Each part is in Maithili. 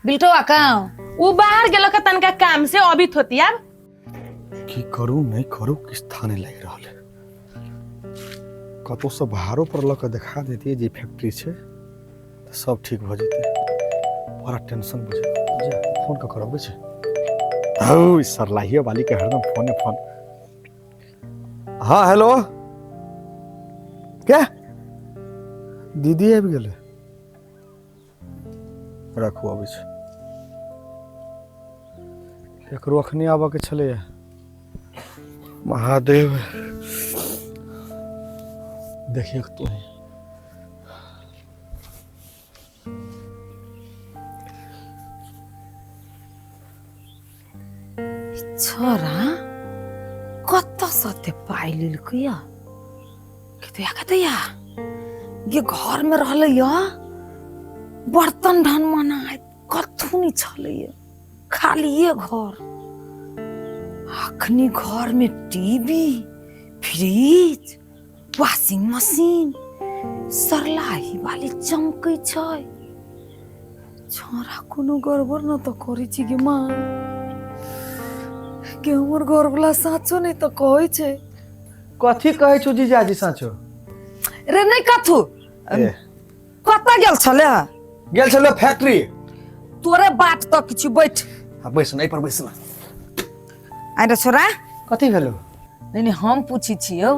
बिल्टुआ कहाँ? उ बाहर गेलक तनका काम से, अभी थोती आब। की करू नहीं करू किछु थाने लागि रहल है। कतौसँ बाहरो पर लऽ कऽ देखा देतियै जे फैक्ट्री छै तऽ सब ठीक भऽ जेतै। बड़ा टेंशन बुझ जा, फोन कऽ करबै छै। हौ, ई सरलाहिए वाली के हरदम फोने फोन। हाँ हेलो, के दीदी आबि गेलै? राखू, अबै छै। एकरो अखने आबऽके छलैए। महादेव देखिए तू। छोरा कतऽसँ एते पाइ लेलकै या? कतैया कतैया ये घर में रहलै या, बर्तन ढन मनाइत कथू नहि छलैया, खालिए घर। अखनी घर में TV, fridge, washing machine, Sarlahi वाली चमकै छै। छोरा कोनो गड़बड़ न तऽ करै छी गे माँ? गे हमर घरवला साँचो नहि तऽ कहै छै। कथी कहै छौ जीजाजी साँचो? रे नहि कथू। ए। कतऽ गेल छले? गेल छलै फैक्ट्री। तोरे बाट तऽ किछु बैठ। हाँ, बैस न, एहि पर बैस न। आइ रे छोरा। कथी भेलो? नहीं नहीं, हम पूछी छियौ,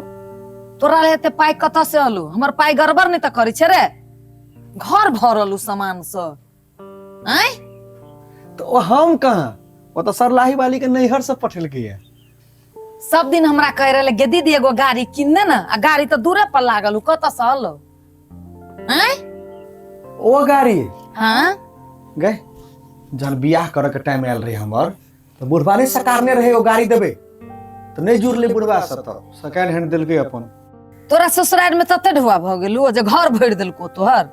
तोरा ले एते पाइ कतऽ से अलू? हमर पाइ गड़बड़ नहि तऽ करै छै रे? घर भरल उ सामान से आँय। तऽ ओ हम कहाँ, ओ तऽ सरलाही वाली के नैहर से पठेलकै है। सब दिन हमरा कहि रहले, गे दीदी एगो गाड़ी कीन दे ने, आ गाड़ी तऽ दूरे पर लागल, उ कतऽ से अलौ आँय? ओ गाड़ी? हाँ। गए, जहन बियाह करे के टाइम आयल रहे हमर, तऽ बुढ़बा नहि सकारने रहे ओ गाड़ी देबै, तऽ नहि जुड़लै बुढ़बा से, तऽ सेकेंड हैंड देलकै अपन। तोरा ससुराल में तते ढुआ भऽ गेलौ जे घर भरि देलको तोहर?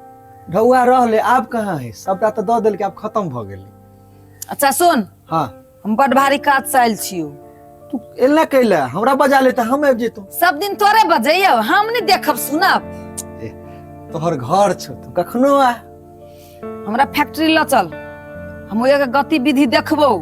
ढौआ रहले, आब कहाँ है, सबटा तऽ दऽ देलकै, आब खत्म भऽ गेलै। अच्छा सुन। हाँ। हम बड भारी काज से आयल छियौ। तू एला कैला? हमरा बजा ले तऽ हम आबि जेतौ। सब दिन तोरे बजैयौ, हम नहि देखब सुनब? ए, तोहर घर छौ, तू कखनो आ। हमरा फैक्ट्री लऽ चल, हम ओहि के गतिविधि देखबौ,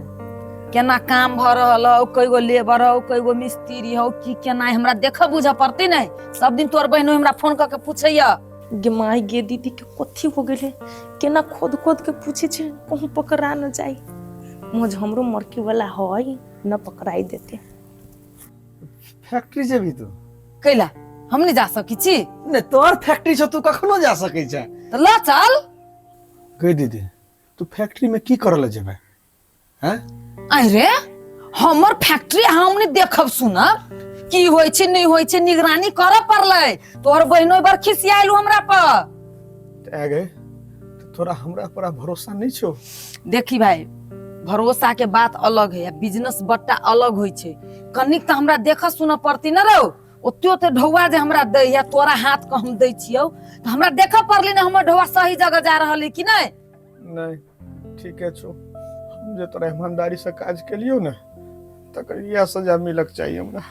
केना काम भऽ रहल हौ, कई गो लेबर हौ, कई गो मिस्त्री हौ, की केना है, हमरा देखऽ बुझऽ पड़तै। नहि सब दिन तोहर बहिनो हमरा फोन कऽ के पूछैया। गे माय गे, दीदी के कथी हो गेलै? केना खोद खोद के पूछे छै, कहूँ पकड़ा न जाई। मुझ हमरो मरकी वाला है न पकड़ाई देते। फैक्ट्री जेबही तू? कैला हम नहीं जा सकी छी? नहीं, तोहर फैक्ट्री छौ, तू कखनो जा सकै छै। तऽ लऽ चल। गई दीदी, तू फैक्ट्री में की करऽ लए जेबै हैं? अरे हमर फैक्ट्री, हम नहीं देखब सुनब की होइ छै नहीं होइ छै, निगरानी करऽ पड़लै। तोहर बहिनो बड़ खिसियाएल हमरा पर। तऽ आ गए, तऽ तोरा हमरा पर आब भरोसा नहीं छौ? देखी भाई, भरोसा के बात अलग है, बिजनेस बट्टा अलग होइ छै। कनिक तऽ हमरा देखऽ सुनऽ पड़ती न रौ। ओते ओते ढौआ जे हमरा दै या तोरा हाथ के हम दै छियौ, तऽ हमरा देखऽ पड़ली ने हमर ढौआ सही जगह जा रहल है कि नहीं। नहीं, ठीके छौ। हम जे तोरा ईमानदारी से काज केलियौ ने, तकर इएह सजा मिलक चाहिए हमरा।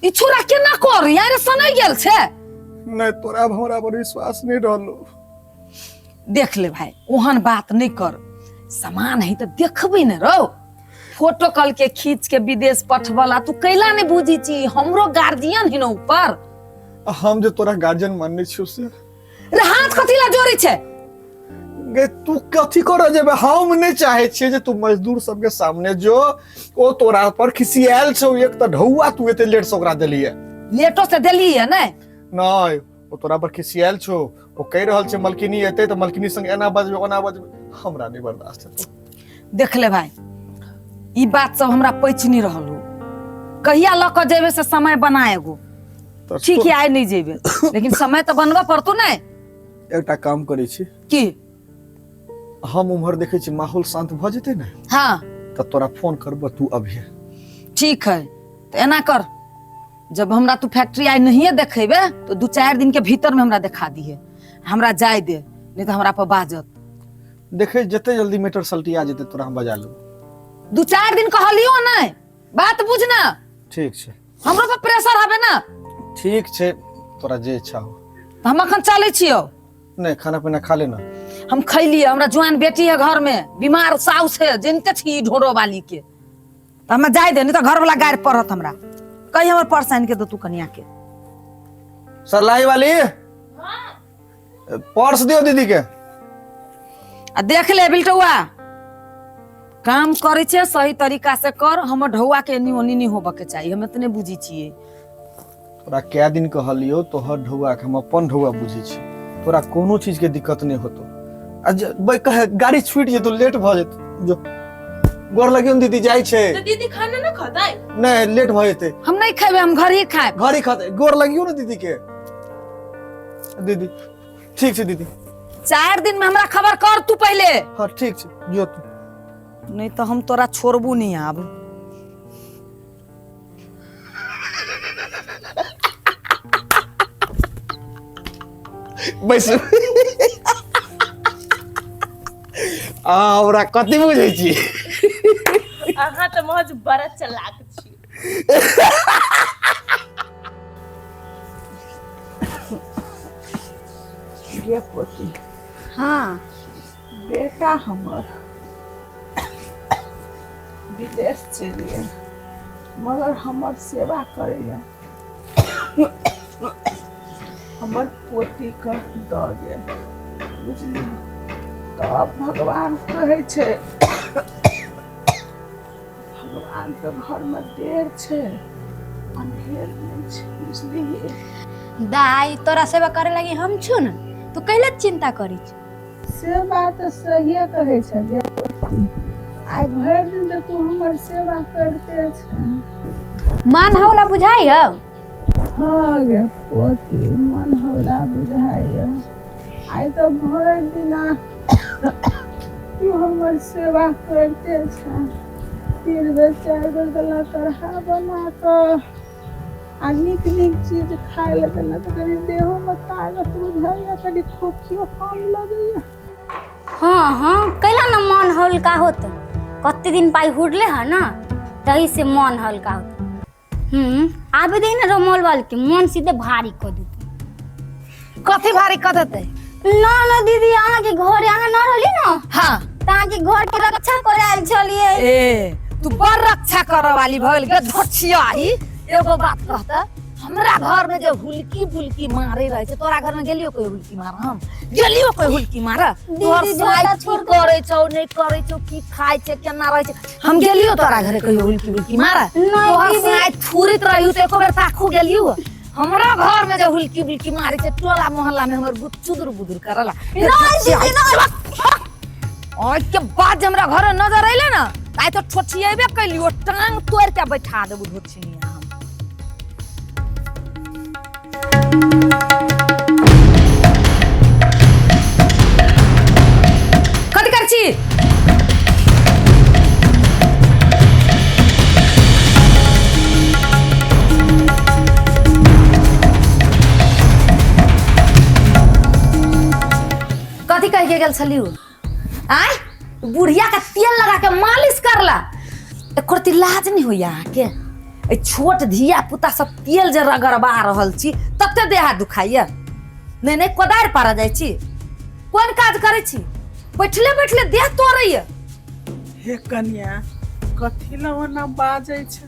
ई छोरा केना कर यार, सनै गेल छै। नहीं, तोरा अब हमरा पर विश्वास नहीं रहलो। देख ले भाई, ओहन बात नहीं कर। सामान है तऽ देखबी ने रौ, फोटो कल के खींच के विदेश पठबला। तू कैला नहीं बुझी छी? हमरो गार्जियन है ने ऊपर। आ हम जे तोरा गार्जियन मानने छियौ से। रे हाथ कथी ला जोड़ै छै? गे तू कथी करऽ जेबे? हम नहीं चाहे छियै जे तू मजदूर सबके सामने जो, ओ तोरा पर खिसियाल छौ। एक तऽ ढौआ तू एते लेट से ओकरा देलियै। लेटो से देली है ने? नहीं, ओ तोरा पर खिसियाल छौ। ओ कहि रहल छै मलकिनी एतै तऽ मलकिनी संग एना बजबै ओना बजबै, हमरा नहीं बर्दाश्त हेतौ। देख ले भाई, ई बात सब हमरा पैच नहीं रहल हो। कहिया लऽ कऽ जेबे से समय बना एगो। तऽ ठीक है, आइ नहीं जेबे, लेकिन समय तऽ बनबऽ पड़तो ने। एकटा काम करै छी। की? हम उम्हर देखै छी, माहौल शांत भऽ जेतै ने, हाँ, तऽ तोरा फोन करबऽ, तू अभिये। ठीक है, तऽ एना कर, जब हमरा तू फैक्ट्री आइ नहिए देखेबे तो 2-4 दिन के भीतर में हमरा देखा दिहे। हमरा जाय दे, नहीं तो हमरा पर बाजत। देखे, जते जल्दी मैटर सल्टिया जेतै तोरा हम बजा लेबो। 2-4 दिन कहलियो नहीं, बात बुझना। ठीक छै। हमरो पर प्रेशर हबे ना। ठीक छै, तोरा जे इच्छा हो। तऽ हम अखन चलै छियौ। नहीं, खाना पीना खा लेना। हम खैलिए, हमरा जुआन बेटी है घर में, बीमार साउस है, जनते छी ढोरो वाली के। तऽ हमरा जाय दे, नहीं तऽ घर वाला गारि पढ़त हमरा। कही हमर पर्स आनि के दे तू कनिया के। सरलाही वाली पर्स दियो दीदी के। आ देख ले बिल्टुआ, काम करै छै सही तरीका से कर, हमर ढौआ के एनी ओनी नहीं होबऽ के चाही, हम इतने बुझी छियै। तोरा कै दिन कहलियो तोहर ढौआ के हम अपन ढौआ बुझै छी, तोरा कोनो चीज के दिक्कत नहीं होतो। आ जे कहे गाड़ी छूट जेतो, लेट भ जेतो। जो गोर लगियो ने दीदी, जाइ छै। तो दीदी खाना ना खतै? नहीं, लेट भ जेतै। हम नहीं खेबै, हम घर ही खाएब। घर ही खतै। गोर लगियो ने दीदी के। दीदी ठीक छै दीदी। 4 दिन में हमरा खबर कर तू पहले। हाँ ठीक छै, जो तू। नहीं तो हम तोरा छोड़बू नहीं आब। बैसू। आ हमरा कथी बुझै छी? अहाँ तऽ महज बड़ा चलाक छी। गे पोती। हाँ। बेटा हमर विदेश चलि गेल, मगर हमर सेवा करैया हमर पोती के दऽ गेल, बुझली? तब भगवान कहै छै भगवान के घर में देर छै, अन्हेर नहीं छै, बुझली? दाई तोरा सेवा करे लगी हम छु न, तू कैला चिंता करी छी? से बात सहिए कहै छै गे पोती। आइ भरि दिन तऽ तू हमर सेवा करिते छ। मन हौला बुझाइ हौ? हाँ गे पोती, मन हौला बुझाइया। आइ तऽ भरि दिना तू हमर सेवा करिते छ। 3 बेर 4 बेर देला काढ़ा बना कऽ आ नीक नीक चीज खाय लए देला तऽ कनि देहो में ताकत बुझाइया, कनि खोखियो कम लगैया। हाँ हाँ, कैला न मन हल्का होत? कते दिन पाई हुड़ले है ना, तही से मन हल्का होत। आबे दे ना रमोल वाल के, मन सीधे भारी कर देते। कथी भारी कर देते? ना ना दीदी, अहाँ के घर अहाँ ना रहली ना। हाँ। त अहाँ के घर के रक्षा करे आयल छलिए। ए तू बड़ रक्षा करे वाली भइल गे धोछियाही। एगो बात कहता, हमरा घर में जे हुलकी बुलकी मारे रहे छै, तोरा घर में गेलियो कोई हुलकी मार? हम गेलियो कोई हुलकी मार? तोहर साइ की करे छौ, नहीं करे छौ, की खाय छै, केना रहे छै, हम गेलियो तोरा घरे कोई हुलकी बुलकी मार? तोहर साइ थुरित रहियो त एको बेर ताखू गेलियो? हमरा घर में जे हुलकी बुलकी मारे छै, टोला मोहल्ला में हमर चुदुर बुदुर करला। ओइ के बाद जे हमरा घर नजर अइले ना, आइ तो ठोठिएबे कैलियो, टांग तोड़ के बैठा देबू धोछिनिया हम। कथी करै छी? कथी कह के गेल छलियो? आय बुढ़िया के तेल लगा के मालिश करला, एको रत्ती लाज नहीं होइया अहाँके? ए छोट धिया पुता सब तेल जे रगड़बा रहल छी, तते देह हाथ दुखाइया। नहीं नहीं कोदारि पारा जाइ छी, कोन काज करै छी? बैठले बैठले देह तोड़ैया। हे कनिया, कथी लए ओना बाजै छै?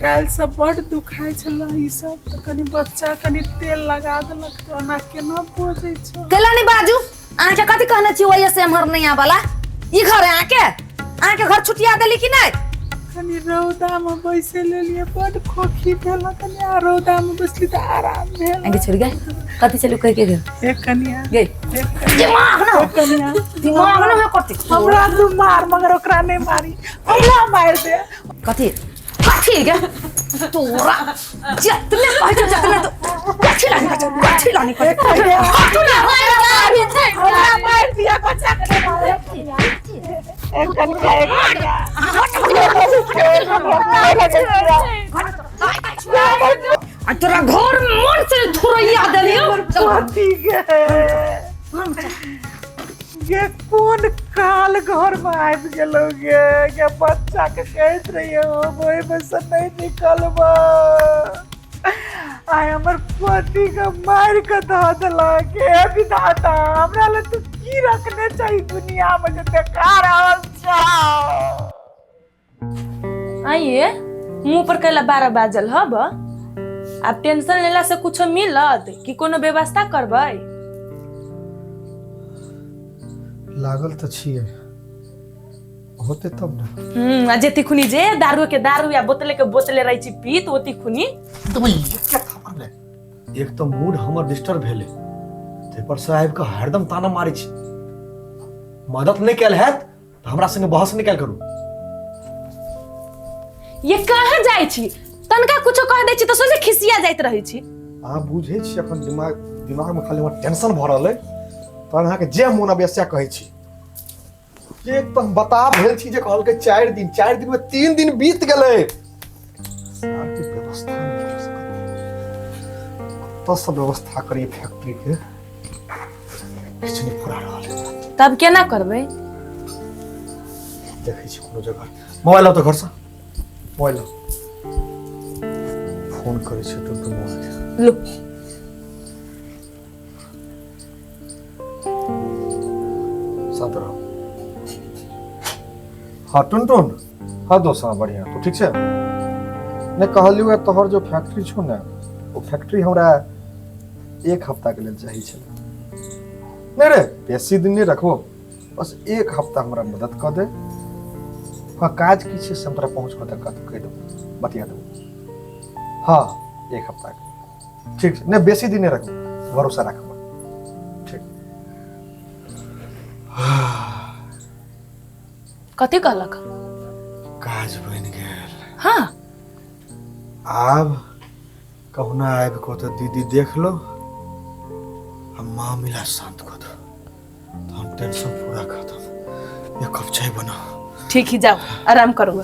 काल्हि से बड दुखाइ छल ई सब, तऽ कनि बच्चा कनि तेल लगा देलक तऽ ओना केना बजै छै? कैला नहीं बाजू? अहाँके कथी कहने छी ओहिए से एम्हर नहीं आबला? ई घर है अहाँके? अहाँके घर छुटिया देली कि नहीं? कनि रौदा में बैसे लेलिए, बड खोखी भेल, कनि आ रौदा में बैसली तऽ आराम भेल। अहाँके छोड़ गए कथी चलू कह के गेल? हे कनिया, गई दिमाग ना, कनिया दिमाग ना है करती। हमरा तू मार, मगर ओकरा नहीं मारी, हमरा मार दे। कथी कथी गे तोरा जितने कहै छौ जितने तो कथी लानी कथी कथी लानी कथी तू ना हमरा मार दिया, बच्चा के मारे। ए कनिया, ए कनिया, आ तोरा घर में मन से थुरैया देलियो। पति गे, गे कोन काल घर में आबि गेलो गे। गे बच्चा के कहैत रहिए ओहि में से नहीं निकलब, आइ हमर पति के मारि के धऽ देलक। हे विधाता, हमरा लए तू की रखने छै दुनिया में जे देखा रहल छौ। आइए मुंह पर कैला 12 बाजल हब। आब टेंशन लेला से कुछो मिलत कि कोनो व्यवस्था करबै? लागल तऽ छियै, होते तब ने। आ जेती खुनी जे दारू के दारू या बोतले के बोतले रहै छी पीत ओती खुनी। तऽ क्या थप्पड़ ले। एक तऽ मूड हमर डिस्टर्ब भेलै, ताहि पर से आबि कऽ हरदम ताना मारै छी। मदद नहि कयल हैत तऽ हमरा संगे बहस नहि कयल करू। ये कहाँ जाइ छी? तनका कुछो कह दै छी तऽ सोझे खिसिया जाइत रहै छी। अहाँ बुझै छी अखन दिमागमे खाली हमर टेंशन भऽ रहल अइ, तहन अहाँके जे मोन अबैए सएह कहै छी। एक तऽ हम बता भेल छी जे कहलकै 4 दिन, 4 दिन में 3 दिन बीत गेलै। सार के व्यवस्था नहि भऽ सकल। कतऽसँ व्यवस्था करियै फैक्ट्री के, किछु नहि फुरा रहल है। तब केना करबै? देखै छी कोनो जगह। मोबाइल लाउ तऽ घरसँ, मोबाइल लाउ। फोन करै छी टुनटुन मोबाइल। लो। शांत रहो। हाँ टुनटुन, हाँ दोस्त, हाँ बढ़िया, तू ठीक छै? नहीं कहलियो है तोहर जो फैक्ट्री छौ ने, ओ फैक्ट्री हमरा 1 हफ्ता के लेल चाही छलै। नहीं रे बेसी दिन नहीं रखबो, बस 1 हफ्ता हमरा मदद कऽ दे। हाँ काज की छै से हम तोरा पहुँच कऽ कहि देबो, बतिया देबो। हाँ 1 हफ्ता के ठीक छै, नहीं बेसी दिन नहीं रखबो, भरोसा राखबो। ठीक। कथी कहलक? काज बनि गेल। हाँ। आब कहुना आबि कऽ तऽ दीदी देख लो आ मामिला शांत कऽ दो, तहन टेंशन पूरा खत्म। एक कप चाय बनाओ। ठीक ही, जाओ आराम करू।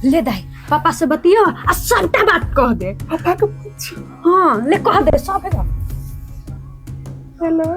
ले दाई पापा से बतियो आ सबटा बात कह दे। पापा के पूछ। हाँ ले कह दे सब है। हेलो।